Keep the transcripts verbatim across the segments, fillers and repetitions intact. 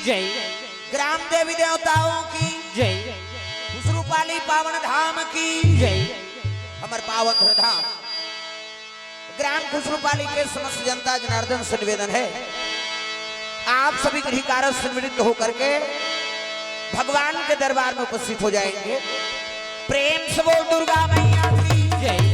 जय। ग्राम देवी देवताओं की जय। खुसरूपाली पावन धाम की जय। हमर पावन धाम ग्राम खुसरूपाली के समस्त जनता जनार्दन से निवेदन है, आप सभी गृहकारक संमिलित होकर के भगवान के दरबार में उपस्थित हो जाएंगे। प्रेम से बोल दुर्गा मैया की जय।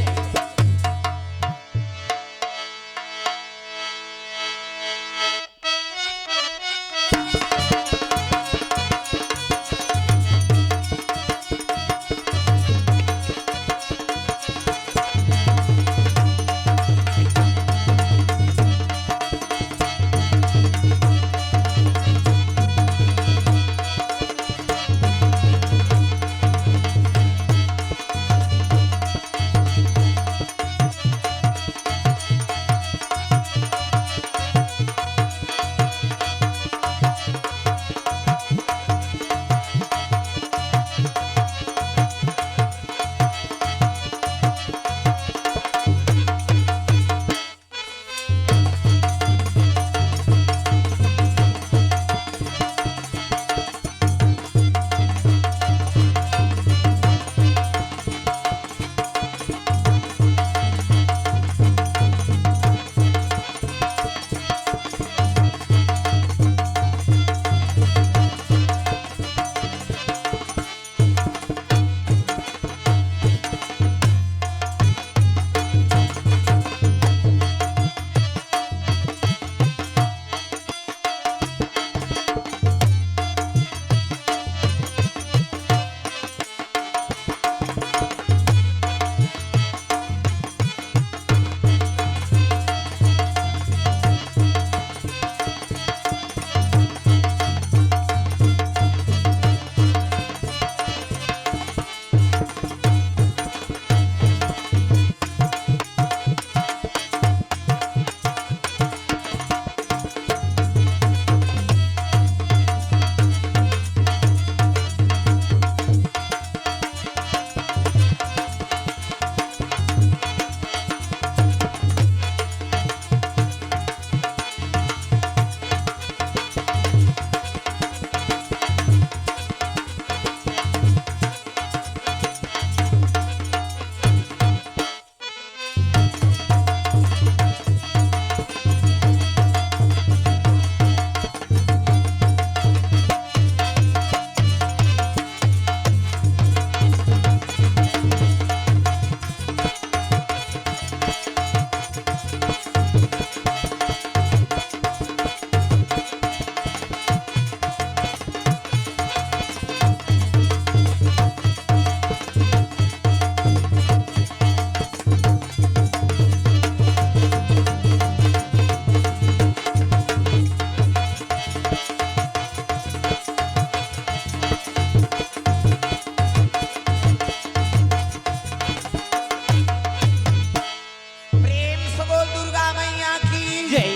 प्रेम से बोल दुर्गा मैया की जय।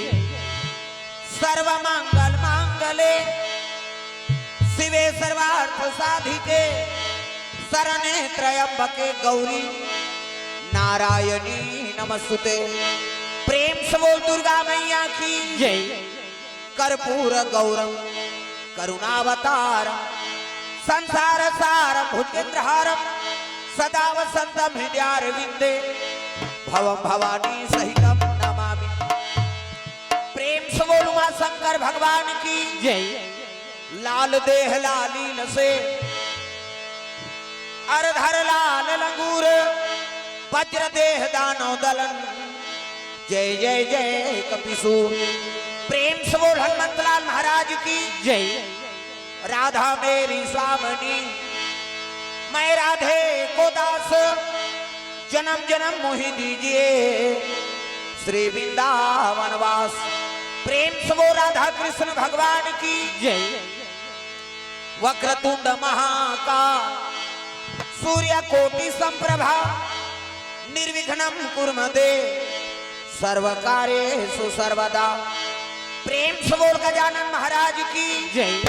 सर्व मंगल मांगले शिवे सर्वार्थ साधिके शरणे त्र्यंबके गौरी नारायणी नमस्तुते। प्रेम से बोल दुर्गा मैया की जय। कर्पूर गौरम करुणावतारम संसार सारम भुजगेंद्रहारम सदा वसंतम हृदयारविंदे भवम भवानी सहितम नमामि। प्रेम से बोल उमा शंकर भगवान की जय। लाल देह लालील से अरधर लाल लंगूर वज्र देह दानव दलन जय जय जय कपिसूर। प्रेम से बोल हनुमंतलाल महाराज की जय। राधा मेरी स्वामिनी मैं राधे को दास जन्म जन्म मोहि दीजिए श्री वृंदावन वास। प्रेम से बोल राधा कृष्ण भगवान की जय। वक्रतुंड महाका सूर्य कोटि संप्रभा निर्विघ्नं कुरु मे देव सर्व कार्येषु सर्वदा। प्रेम से बोल गजानन महाराज की जय।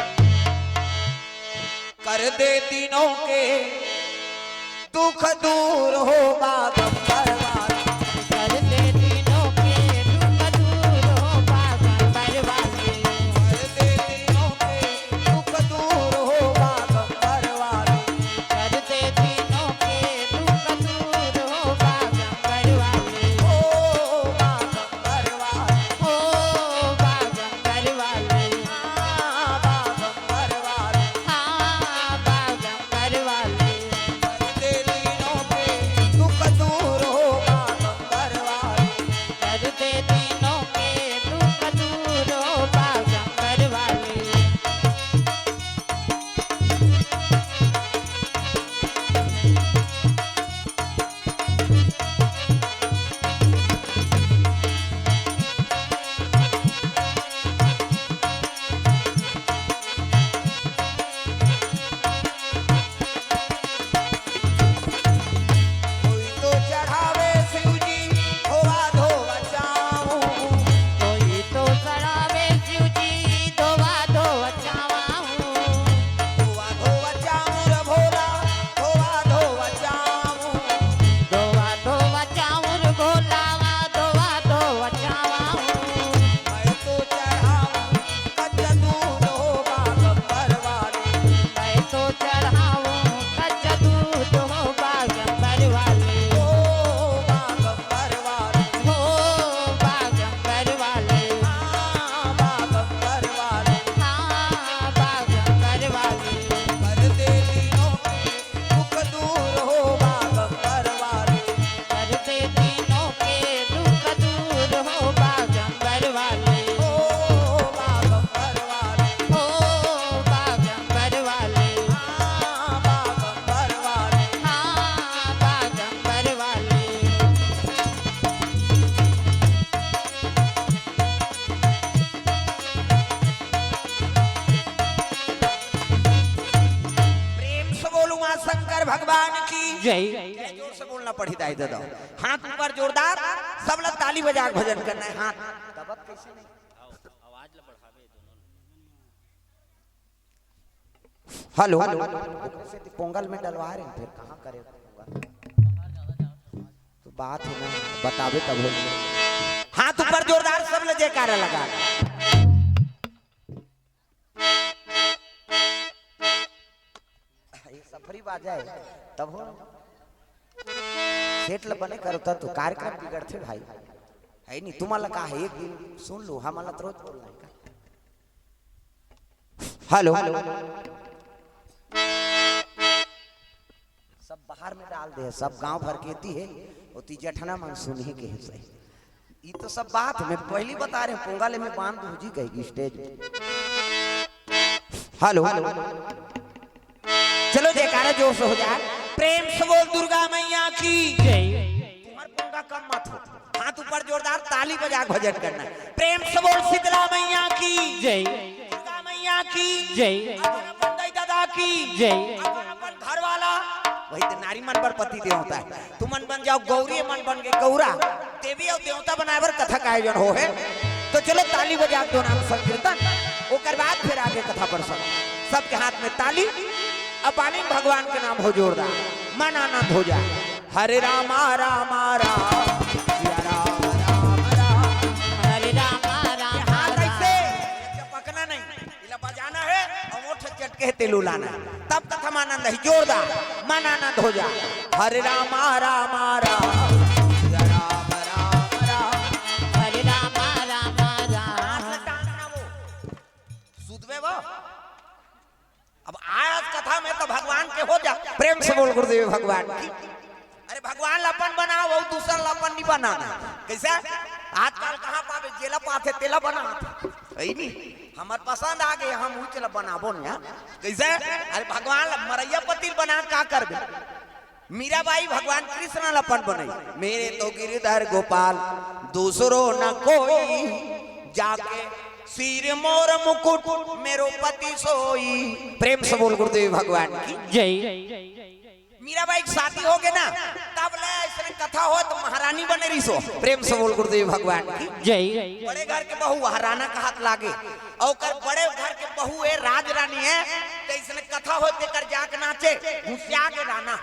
कर दे दीनों के दुख दूर हो बागंबर वाली। कर दे दीनों के दुख दूर हो बागंबर वाली। कर दे दीनों के भगवान की जय। जोर से बोलना पड़ी दाई दादा। हाथ ऊपर जोरदार, सब लोग ताली बजा के भजन करना है। हाथ दबत कैसे नहीं? हेलो, ओकरे से तो पोंगल में डलवा रहे हैं, फिर कहाँ करे? तो बात है ना, बतावे तब हो। हाथ ऊपर जोरदार, सब ले जयकारा लगा। ये सफरी बाजा है, तब हो। सेट ल बने करो, तब तो कार्यक्रम बिगड़थे भाई। है नहीं, तुम्हारा का है, एक दिन सुन लो, हमारा तो रोज बोलना है का? हेलो। सब बाहर में डाल दे, सब गांव भर के ती है, ओती जेठना मन सुनिए के है सही। ई तो सब बात मैं पहली बता रहे, पोंगा ले में बांध दूं जी कहेगी स्टेज में। हेलो। चलो जयकारा जोर से हो जाए, प्रेम से बोल दुर्गा मैया की जय। तुम्हार पोंगा कम मत हो, हाथ ऊपर जोरदार ताली बजा के भजन करना। प्रेम से बोल शीतला मैया की जय। दुर्गा मैया की जय। अपन अपन दाई दादा की जय। अपन अपन घर वाला, वही तो नारी मन पर पति देव होता है। तुमन बन जाओ गौरी, मन बन गए गौरा, देवी और देवता बनाए बर कथा का आयोजन हो है। तो चलो ताली बजा के दो नाम संकीर्तन, ओकर बाद फिर आगे कथा प्रसंग। सबके हाथ में ताली, अब बानी भगवान के नाम हो जोरदार, मन आनंद हो जाए। हरे रामा रामा राम, सिया राम राम राम। हरे रामा रामा हाथ राम। ऐसे, ये चपकना नहीं, इला बजाना है और ओठ चटके है तेलू लाना है, तब कथा में आनंद है जोरदार, मन आनंद हो जा। हरे रामा रामा राम, सिया राम राम राम। हरे रामा रामा राम। हाथ लगा ना वो, सुधवे वो। अब आया कथा में तो भगवान के हो जा, प्रेम से बोल गुरुदेव भगवान की। अरे भगवान ला अपन बनाओ, वो दूसर ला अपन नहीं बनाना। कैसे? आजकल कहाँ पावे, जेला पाथे तेला बनात। यही नहीं, हमार पसंद आ गए, हम उही चला बनाबो नहीं, हाँ? कैसे? अरे भगवान ला मरैया पति बना का करबे? मीराबाई भगवान कृष्ण ला अपन बनाई, मेरे तो गिरधर गोपाल दूसरो न कोई, जाके सिर मोर मुकुट मेरो पति सोई। प्रेम से बोल गुरुदेव भगवान की जय। मीराबाई के शादी हो गए ना, तब ले ऐसने कथा हो तो महारानी बने रहिसो। प्रेम से बोल गुरुदेव भगवान की जय। बड़े घर के बहू हराना का हाथ लागे, और ओकर बड़े घर के बहू है, राज रानी है, तो ऐसने कथा हो तेकर जाके नाचे, घुसिया के राना।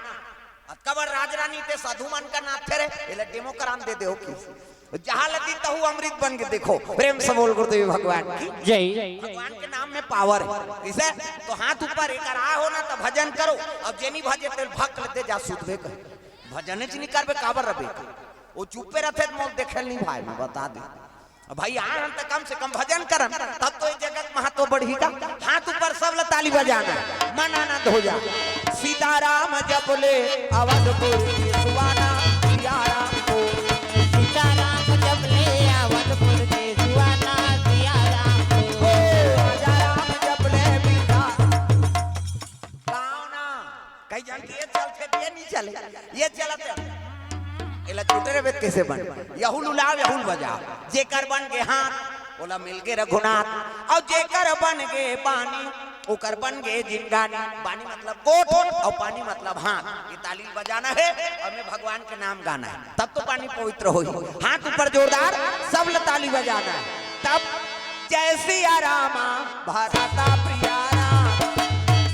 अब कबर राज रानी ते साधु मन का नाचे रे, एला डेमो करान दे दे हो की। जहाँ लगी तहु अमृत बन के देखो। प्रेम से बोल गुरुदेव भगवान की जय। भगवान के नाम में पावर है। इसे तो हाथ ऊपर एक आए हो ना तो भजन करो। अब जेनी भजे तेल भक्त लेते जा सुधबे कर। भजन च नहीं करबे काबर रबे। वो चुप्पे रहते तो मोल देखे नहीं भाई, मैं बता दे। अब भाई आए हम तो कम से कम भजन करन, तब तो ये जगत महत्व बढ़ी का। हाथ ऊपर सब ला ताली बजाना, मन आनंद हो जा। सीताराम जप ले अवधपुर की सुहाना, सिया राम को। सीताराम जप ले अवधपुर के सुहाना, सिया राम को। ओ, राजा राम जप ले बिरधा। गाओ ना, कई जन के ये चलते, ये नहीं चले, ये चलते। एला चुटरे बेत कैसे बन? यहुल उलाव, यहुल बजा। जेकर बन के हाथ, ओला मिल के रघुनाथ। और जेकर बन के पानी, ओकर बन गए जिंगानी। पानी मतलब गोठ और पानी मतलब हाथ। ये ताली बजाना है और मैं भगवान के नाम गाना है, तब तो पानी पवित्र होई। हाथ ऊपर जोरदार, सब ल ताली बजाना है। तब जय सिया रामा भरत प्रिया राम।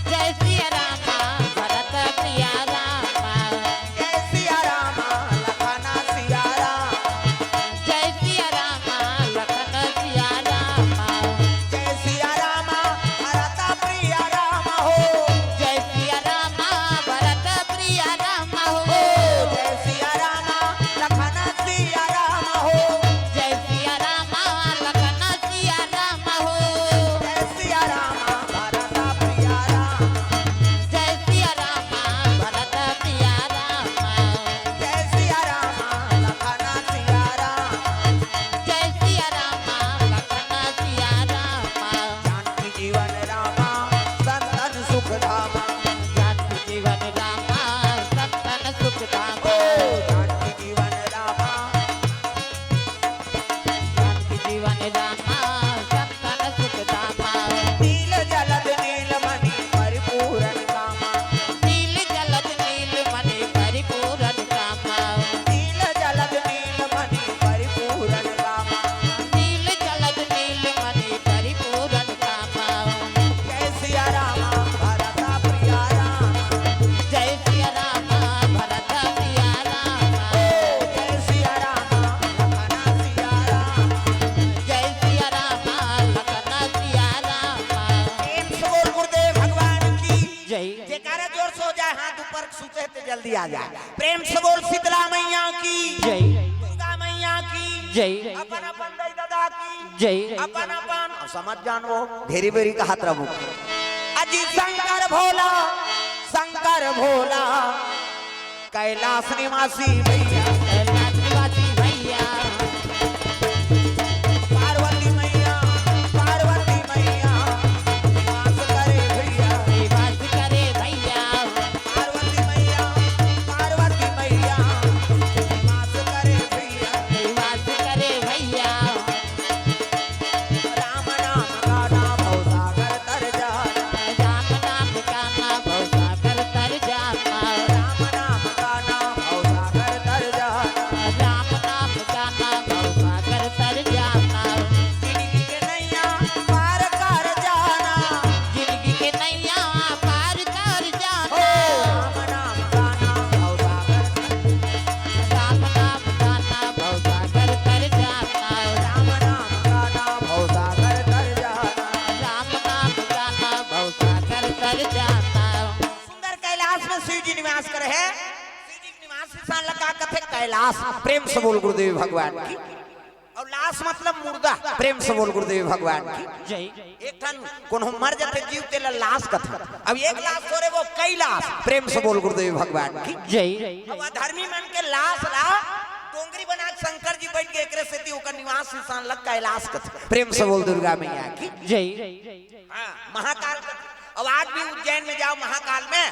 जय सिया रामा भरत प्रिया राम। जय सिया रामा लखन सिया राम। जय सिया रामा लखन सिया राम। जय सिया रामा भरत प्रिया राम हो। जय सिया रामा भरत प्रिया राम हो। जय सिया रामा लखन सिया राम हो। जय सिया रामा लखन सिया राम हो। जय सिया रामा ते जल्दी आ जाए। प्रेम से बोल शीतला मैया की जय। दुर्गा मैया की जय। अपन अपन दाई ददा की जय। अपन अपन, अब समझ जान वो ढेरी बेरी कहत रहू। अजी शंकर भोला, शंकर भोला, कैलाश निवासी भैया। कैलाश निवासी भैया। पार्वती मैया, पार्वती मैया, निवास करे भैया। निवास करे भैया। पार्वती मैया, पार्वती मैया, निवास करे भैया। निवास करे भैया। राम नाम गाना भवसागर तर जाना। राम नाम गाना भवसागर तर जाना। राम नाम गाना भवसागर तर जाना। राम नाम गाना भवसागर तर जाना। जिंदगी के नैया पार कर जाना। जिंदगी के नैया पार कर जाना। ओ, राम नाम गाना भवसागर। राम नाम गाना भवसागर तर जाना। राम नाम गाना भवसागर तर जाना। राम नाम गाना भवसागर तर जाना। सुंदर कैलाश में शिव जी निवास करे हे। शिव जी के निवास स्थान ला का कथे? कैलाश। प्रेम से बोल गुरुदेव भगवान की। अउ लाश मतलब मुर्दा। प्रेम से बोल गुरुदेव भगवान की। जय। एक ठन कोनो मर जाथे जीव, तेला लाश कथे। अब एक लाश थोरे, वो कैलाश। प्रेम से बोल गुरुदेव भगवान की। जय। अब अधर्मी मन के लाश ला डोंगरी बना के शंकर जी बैठ के, एकरे सेती ओकर निवास स्थान ला कैलाश कथे। प्रेम से बोल दुर्गा मैया की। जय। हाँ, महाकाल कथे। अब आज भी उज्जैन में जाओ महाकाल में,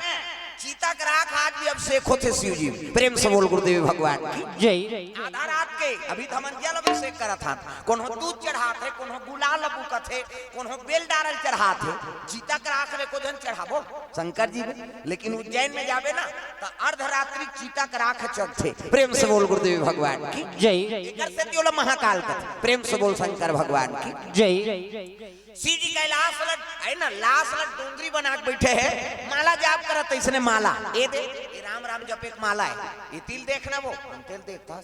चिता के राख आज भी अभिषेक होथे शिव जी। प्रेम से बोल गुरुदेव भगवान की। जय। आधा रात के, अभी तो हमन जल अभिषेक करत हन, कोनो दूध चढ़ात हे, कोनो गुलाल बुकत हे, कोनो बेल डारल चढ़ात हे। चिता के राख ले को झन चढ़ाबो शंकर जी में, लेकिन उज्जैन में जाबे ना, तो अर्धरात्रि चिता के राख चढ़थे। प्रेम से बोल गुरुदेव भगवान की। जय। एकर सेती ओला महाकाल कथे। प्रेम से बोल शंकर भगवान की। जय। शिव जी कैलाश ल, है ना, लाश ल डोंगरी बना के बैठे हे, माला जाप करत हे, इसने माला, ए दे, ए राम राम जपे के माला हे, ए तिल देखना वो, हम तिल देखता।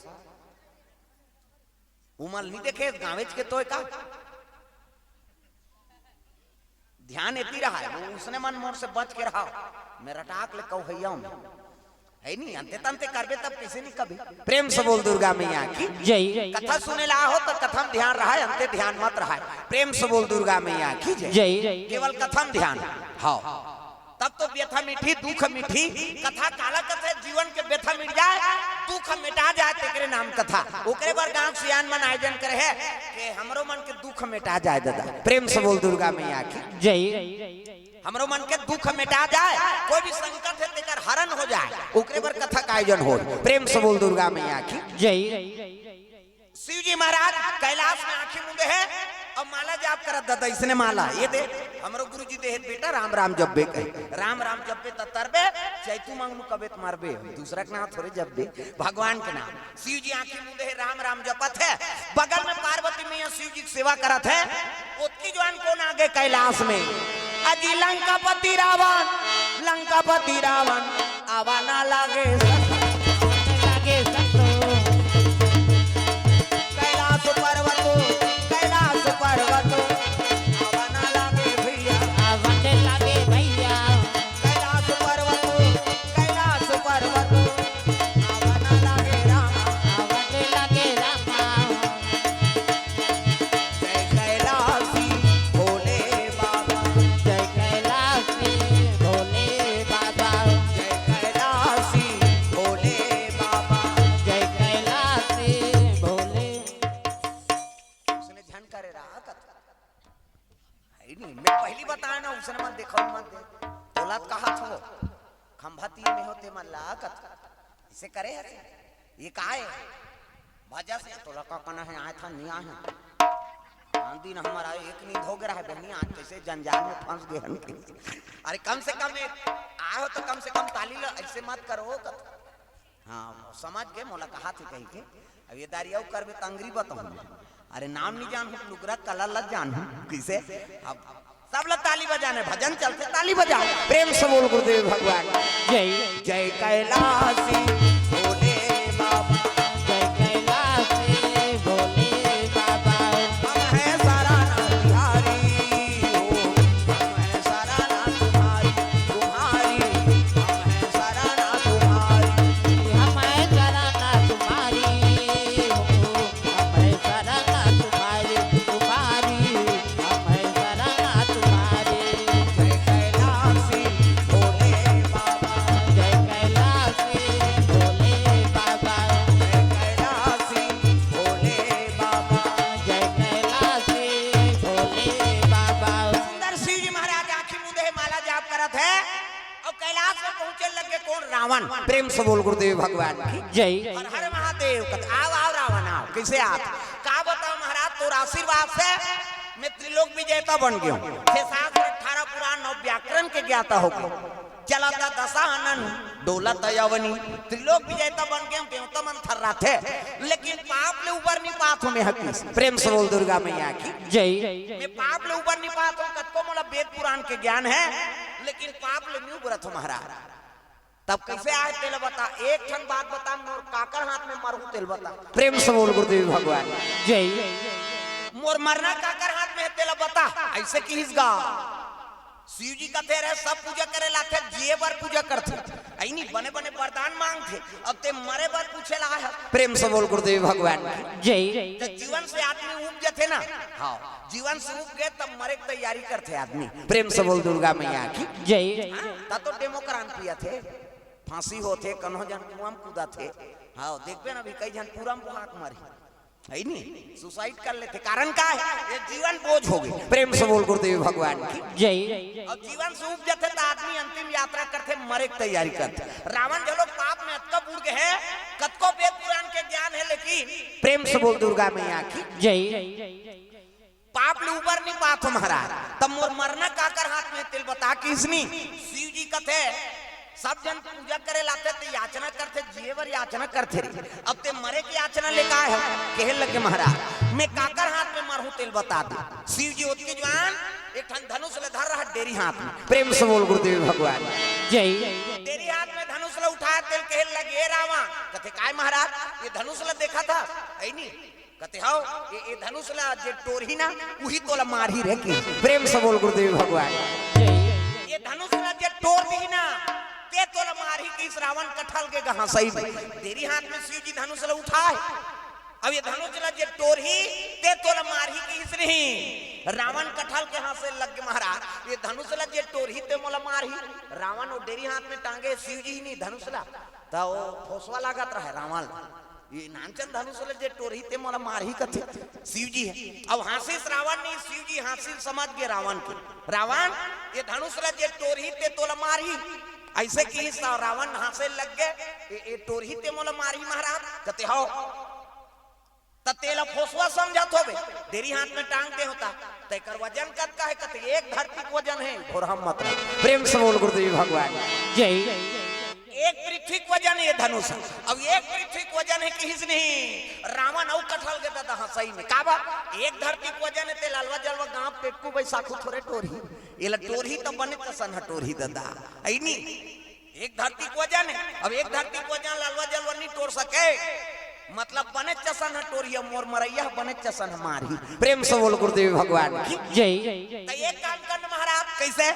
उमल नहीं देखे, गाँवेच के तोय का? ध्यान एती रहा है, वो उसने मन मोर से बच के रहा, मैं रटाक ले कहू हैया हूँ। है नहीं, अंते तंते करबे तब कैसे नहीं कभी। प्रेम से बोल दुर्गा मैया की। जय। कथा सुने ला हो तो कथा में ध्यान रहा है, अंते ध्यान मत रहा है। प्रेम से बोल दुर्गा मैया की जय। जय। केवल कथा में ध्यान। हाँ। तब तो व्यथा मिटही, दुख मिटही। कथा काला कथे, जीवन के व्यथा मिट जाए, दुख मिटा जाए, तेकरे नाम कथा। ओकरे बर गांव सियान मन आयोजन करे हे कि हमरो मन के दुख मिटा जाए दादा। प्रेम से बोल दुर्गा मैया की। जय। हमरो मन के दुख मिटा जाए, कोई भी संकट हे तेकर हरण हो जाए, ओकरे बर कथा का आयोजन हो। प्रेम से बोल दुर्गा मैया की। जय। शिव जी महाराज कैलाश में आंखी मूंदे हे अउ माला जाप करत, दादा इसने माला, ए दे, हमरो गुरु जी दे हे बेटा, राम राम जपबे कहे, राम राम जपबे त तरबे, चैतू मंगलू कबे त मरबे, दूसरा के नाम थोरे जपबे, भगवान के नाम। शिव जी आंखी मूंदे हे, राम राम जपत हे, बगल में पार्वती मैया शिव जी के सेवा करत हे। ओतकी जुवार कोन आगे कैलाश में? अजी लंकापति रावण, लंकापति रावण, आवा ना लागे सत, लागे सत। कैलाश पर्वत, कैलाश पर्वत, आवा ना लागे भैया। आवा ना लागे भैया। कैलाश पर्वत, कैलाश पर्वत, आवा ना लागे रामा। आवा ना लागे रामा। जय कैलाशी भोले बाबा। जय कैलाशी भोले बाबा। जय कैलाशी भोले बाबा। जय कैलाशी भोले। उसने झन करे रहा कथा। है नहीं, मैं पहली बताया ना, उसने मन देखो मत दे। तोला तो कहा थो, खंभा तीन में होते मन ला कथा। इसे करे हरे। ये का हे? भजा से तोला का कहना हे, आए था, नहीं आए हैं। आन दिन हमारा एक नींद हो गया है, बहनी, आज कैसे जंजाल में फंस गए हैं। अरे, कम से कम एक आए हो तो कम से कम ताली लो, ऐसे मत करो। हाँ, समझ गए, मोला कहा थे कहीं के। अब ये दारी अउ करबे त अंगरी बताऊँ। अरे, नाम नहीं जानहूँ, लुगरा कला ला जानहूँ। कैसे? अब सब लोग ताली बजाने, भजन चलते, ताली बजाओ, प्रेम से बोल गुरुदेव भगवान। जय। जय कैलाशी भोले बाबा। जय कैलाशी भोले बाबा। हम हैं सराना बिहारी हो, हम हैं सराना तुम्हारी, तुम्हारी। हम हैं सराना तुम्हारी। हे, अउ कैलाश में पहुंचे लगे कोन? रावण। प्रेम से बोल गुरुदेव भगवान की। जय। हर हर महादेव। कथे, "आव, आव रावण, आव।" कइसे आत? का बतावंव महाराज, तोर आशीर्वाद से मैं त्रिलोक विजेता बन गेंव। छह शास्त्र, अठारह पुराण, नौ व्याकरण के ज्ञाता हो गेंव। चलत दशानन, डोलत अवनी, त्रिलोक विजेता बन गेंव, देवता मन थर्राथे। लेकिन पाप ले उबर नइ पात हों मैं ह कहिस। प्रेम से बोल दुर्गा मैया की। जय। मैं पाप ले उबर नइ पात हों, कतको मोला वेद पुराण के ज्ञान हे, लेकिन पाप ले नइ उबरत हों महाराज। तब कइसे आहे तेला बता, एक ठन बात बता, मोर काकर हाथ में मरहूं तेला बता। प्रेम से बोल गुरुदेव भगवान। जय। मोर मरना काकर हाथ में हे तेला बता, अइसे किहिस गा। शिव जी कथे रहे, सब पूजा करे ल आथे, जिए बर पूजा करथे। अइनी बने बने वरदान मांगथे, अब तें मरे बर पूछे ल आय हस। प्रेम से बोल गुरुदेव भगवान की। जय। त जीवन से आदमी उब जथे ना, हाँ, जीवन से उब गे तब मरे के तैयारी करथे आदमी। प्रेम से बोल दुर्गा मैया की। जय। हाँ, त तो डेमोक्रान पियथे, फांसी होथे, कन्हो झन कुआं म कूदथे। हाँ, देखबे ना अभी कई झन पूरा म बोहा के मरही। हे नी? सुसाइड कर लेथे। कारण का हे? ये जीवन बोझ हो गे। प्रेम से बोल गुरुदेव भगवान की। जय। अउ जीवन से उब जथे त आदमी अंतिम यात्रा करथे, मरे के तैयारी करथे। रावण घलो पाप में अतका बुड़ गे हे, कतको वेद पुराण के ज्ञान हे, लेकिन प्रेम से बोल दुर्गा मैया की। जय। पाप ले उबर नइ पात हों महाराज। तब मोर मरना काकर हाथ में हे तेला बता किहिस नी। शिव जी कथे, सब झन पूजा करे ल आथे त याचना करथे, जिए बर याचना करथे रे। अब तें मरे के याचना लेके आय हस। कहे लगे महाराज, मैं काकर हाथ में मरहूं तेला बता दे। शिव जी ओतके जुवार एक ठन धनुष ल धर रहा डेरी हाथ में। प्रेम से बोल गुरुदेव भगवान। जय। डेरी हाथ में धनुष ल उठाय तेला कहे लगे, "ए रावण।" कथे, "काय महाराज, ये धनुष ल देखत हस?" हे नी? कथे, "हव, ये, ये धनुष ल जे टोरही ना, उही तोला मारही रे।" कि प्रेम से बोल गुरुदेव भगवान। जय। ये धनुष ल जे टोर दिही ना, ते तोला मारही किहिस रावण कठल के गहासई में। डेरी हाथ में शिव जी धनुष ल उठाय। अब ये धनुष ल जे टोरही, ते तोला मारही किहिस नहीं। रावण कठल के हाँसे लग गे महाराज, ये धनुष ल जे टोरही ते मोला मारही। रावण ओ डेरी हाथ में टांगे शिव जी ही नहीं धनुष ल, त ओ फोसवा लागत रहे रावण ल। ये नानचन धनुष ल जे टोरही ते मोला मारही कथे शिव जी हे। अब हाँसिस रावण नहीं, शिव जी हाँसिस समझ गे रावण के। रावण, ये धनुष ल जे टोरही ते तोला मारही। अइसे किहिस त रावण हाँसे लग गे, "ये, ये टोरही ते मोला मारही महाराज?" कथे, "हव।" त तेला फोसवा समझत होबे, डेरी हाथ में टांग दे होता, त एकर वजन कतका हे? कथे, "एक धरती के वजन हे।" भोरहा मत रह। प्रेम से बोल गुरुदेव भगवान। जय। एक पृथ्वी के वजन ये धनुष। अब एक पृथ्वी के वजन हे किहिस नहीं, रावण अउ कठल गे ददा हाँसई में। काबर? एक धरती के वजन हे ते ललवा जलवा गाँव पेटकू बैसाखू थोरे टोरही। एला टोरही त बने चसन ह टोरही ददा। अइनी एक धरती के वजन हे, अब एक धरती के वजन ललवा जलवा नहीं टोर सके। मतलब बने चसन ह टोरही, मोर मरइया ह बने चसन ह मारही। प्रेम से बोल गुरुदेव भगवान की। जय। त एक काम कर न महाराज, कइसे?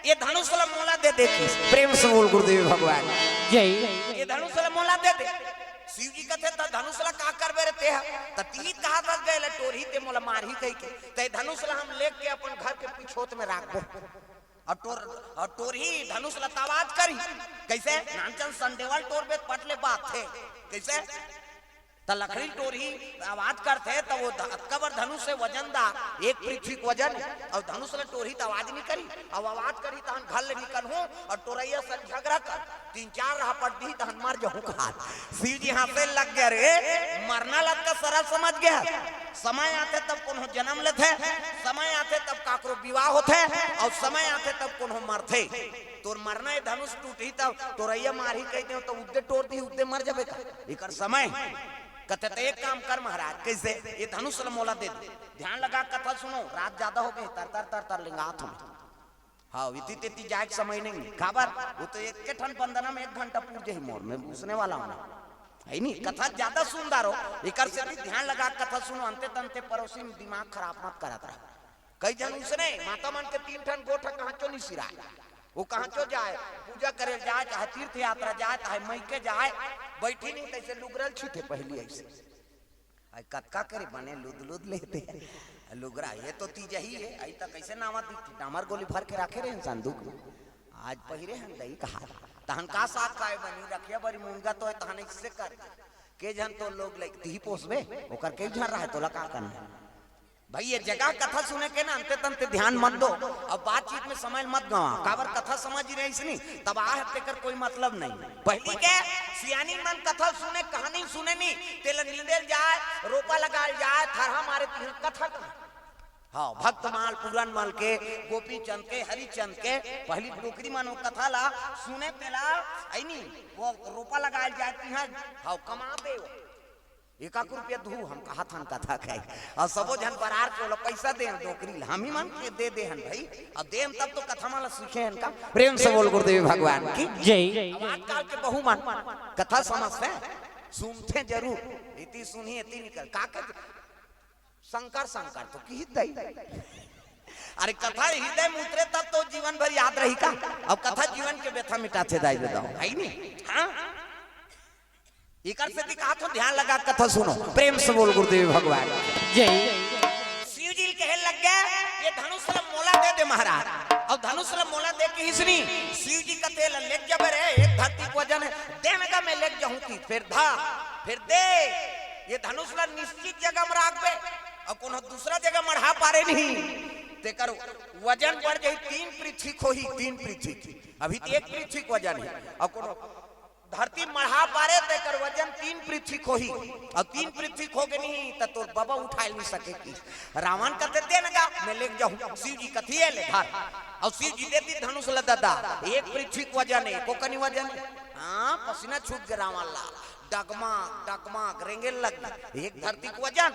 ये धनुष ल मोला दे दे। प्रेम से बोल गुरुदेव भगवान। जय। ये धनुष ल मोला दे दे। शिव जी कथे, "त धनुष ल का करबे रे तेंह? त तिही कहा त गे ल टोरही ते मोला मारही कहिके। त ये धनुष ल हम लेके अपन घर के पिछोत में राखबो। अउ टोर, अउ टोरही धनुष ल त आवाज करही।" कइसे? नानचन संडेवा ल टोरबे त पट ले बात हे। कइसे? त लकड़ी टोरही आवाज करथे, त ओ ध-, अतका बर धनुष हे वजनदार, एक पृथ्वी के वजन हे, अउ धनुष ल टोरही त आवाज नइ करही, अउ आवाज करही तहन घर ले निकलहूं, अउ टोरइया सन झगरा कर, तीन चार राहपट दिही तहन मर जहूं कहात। शिव जी हाँसे लग गे, "अरे, मरना ल अतका सरल समझ गे हस? समय आथे तब कोनो जनम लेथे, समय आथे तब काकरो विवाह होथे, अउ समय आथे तब कोनो मरथे। तोर मरना ये धनुष टूटही तब टोरइया मारही कहि देंव, त उद्दे टोर दिही, उद्दे मर जाबे का? एकर समय।" कथे, "त एक काम कर महाराज।" कइसे? "ये धनुष ल मोला दे दे।" ध्यान लगा कथा सुनो, रात जादा हो गे, तर तर तर तर लेंगात हों। हाँ, इति तेती जाय के समय नहीं। काबर? ओ तो एके ठन बंदना में एक घंटा पूर जाही मोर, मैं उसने वाला हूं। हे नी? कथा जादा सुंदर हो, एकर सेती ध्यान लगा कथा सुनो, अंते तंते परोसी में दिमाग खराब मत करत रह। कई झन उसने, माता मन के तीन ठन गोठ कहांचो नइ सिराय। ओ कहांचो जाय, पूजा करे जाय, चाहे तीर्थ यात्रा जाय, चाहे मइके जाय, बइठी नहीं तइसे लुगरा ल छूथे पहिली अइसे। अई कतका करे बने लुद लुद लेथे। लुगरा ये तो तीजही हे, अई त कइसे नावा दिखथे? डामर गोली भर के राखे रहे हन संदूक में। आज पहिरे हन दई कहा। तहन का साग खाय बनी, रखिया बरी मुनगा तो हे, तहन अइसे कर। के झन तोर लोग लइक तिही पोसबे, ओकर कई झन रहे, तोला का करना? भाई, ये जगह कथा सुने के ना, अंते तंते ध्यान मत दो। अब बातचीत में समय मत गंवा, काबर कथा समझ ही रहिस नहीं, तब आ तेकर कोई मतलब नहीं। पहली के सियानी मन कथा सुने, कहानी सुने नहीं, तेला नींदेल जाए, रोपा लगाल जाए, थरहा मारे, तिहा कथा कहा। हाँ, भक्तमाल, पूरनमल के, गोपीचंद के, हरिचंद के, पहली डोकरी मन वो कथा ला सुने, तेला, ऐ नी, वो रोपा लगाल जाए, तिहा, हाँ, कमा दे वो। एकाक रुपया दू, हम कहा थन कथा खाई। अउ सबो झन बरार के ओला पैसा दे, डोकरी ला हम ही मन के दे दे हन भाई। अब देम तब तो कथा मन ला सीखे हन का। प्रेम से बोल गुरुदेव भगवान की जय। अब आजकल के बहू मन कथा समझथे, सुनथे जरूर, एती सुनही, एती निकल। का कहथे? शंकर शंकर तो किही दई। अरे, कथा हृदय में उतरे तब तो जीवन भर याद रही का। अब कथा जीवन के व्यथा मिटाथे दाई दे दो, है नी? हाँ, एकर सेती कहाथों, ध्यान लगा कथा सुनो। प्रेम से बोल गुरुदेव भगवान जय। शिव जी कहे लग गए, ये धनुष ला मोला दे दे महाराज। अब धनुष ला मोला दे के इसनी शिव जी कथे ला लेग जबे रे, एक धरती के वजन है, दे न गा मैं लेग जाहूं की, फिर धा, फिर दे, ये धनुष ला निश्चित जगह में राखबे, अउ कोनो दूसरा जगह मढ़ा पारे नहीं, तेकर वजन बढ़ जाही, तीन पृथ्वी के होही, तीन पृथ्वी के। अभी तो एक पृथ्वी के वजन है, अउ कोनो धरती मढ़ा पारे, तेकर वजन तीन पृथ्वी के होही, अउ तीन पृथ्वी के होगे नहीं, त तोर बबा उठाए नहीं सके की। रावण कथे दे न गा, मैं लेग जाहूं। शिव जी कथे ये ले धर, अउ शिव जी दे दी धनुष ला ददा, एक पृथ्वी के वजन है, एको कनी वजन है। हाँ, पसीना छूट गे रावण ला। डगमग डगमग रेंगे लग गे। एक धरती के वजन।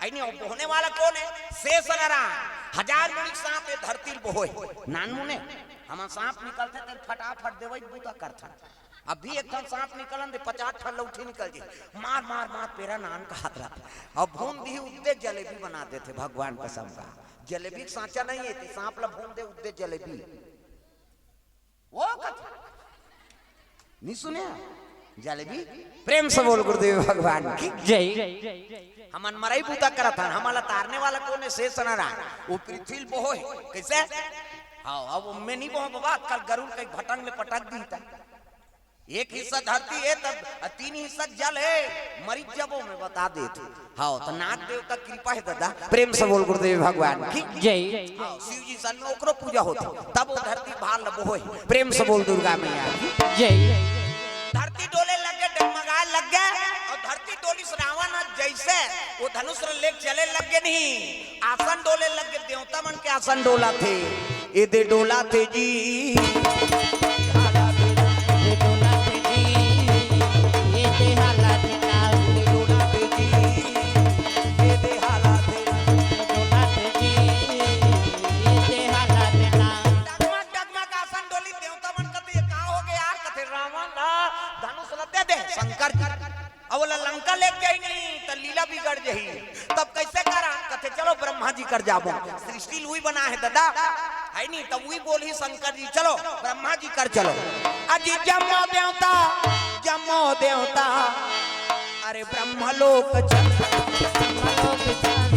ऐ नी, अउ बोहने वाला कोन है? शेष नारायण। हजार मुड़ी के सांप ये धरती ल बोहे। नानमुन ए, हमन सांप निकलथे तेला फटाफट देवई बूता करथन। अभी एक ठन सांप निकलन दे, पचास ठन लउठी निकल जाही। मार मार मार, पेरा नान कहात रहिथे। अउ भून दिही, उद्दे जलेबी बना देथे भगवान कसम का। जलेबी के सांचा नहीं है, ते सांप ला भून दे, उद्दे जलेबी। वो कथा नहीं सुने? जलेबी। प्रेम से बोल गुरुदेव भगवान की जय। हमन मरई बूता करत हन, हमन ला तारने वाला कोन है? शेष नारायण। वो पृथ्वी ल बोहे। कैसे? हाँ, अब मैं नहीं बोहूं बाबा, कल गरुड़ कहीं भटंग ले पटक दिही ता। एक हिस्सा धरती है, तब तीन हिस्सा जल है, मरी जबो मैं बता देथों। हाँ, तो नाग देवता कृपा है दादा। प्रेम से बोल गुरुदेव भगवान की जय। हाँ, शिव जी सन में ओकरो पूजा होथे, तब वो धरती भार ल बोहे। प्रेम से बोल दुर्गा मैया की जय। धरती डोले लग गे, डगमगाए लग गे, अउ धरती डोलिस, रावण ह जैसे वो धनुष ल लेके चले लग गे नहीं, आसन डोले लग गे, देवता मन के आसन डोलथे, एदे डोलथे जी। डगमग डगमग आसन डोली, देवता मन कथे, "ये का होगे यार?" कथे, "रावण ला धनुष ला दे दे शंकर जी।" अब ओला लंका लेके जाही नहीं, त लीला बिगड़ जाही। तब कैसे करा? कथे, "चलो ब्रह्मा जी कर जाबो, सृष्टि ल उही बनाए हे दादा, है नहीं?" तब उही बोलही शंकर जी, "चलो ब्रह्मा जी कर चलो।" अजी जम्मो देवता, जम्मो देवता, अरे ब्रह्मलोक चल, ब्रह्मलोक चल।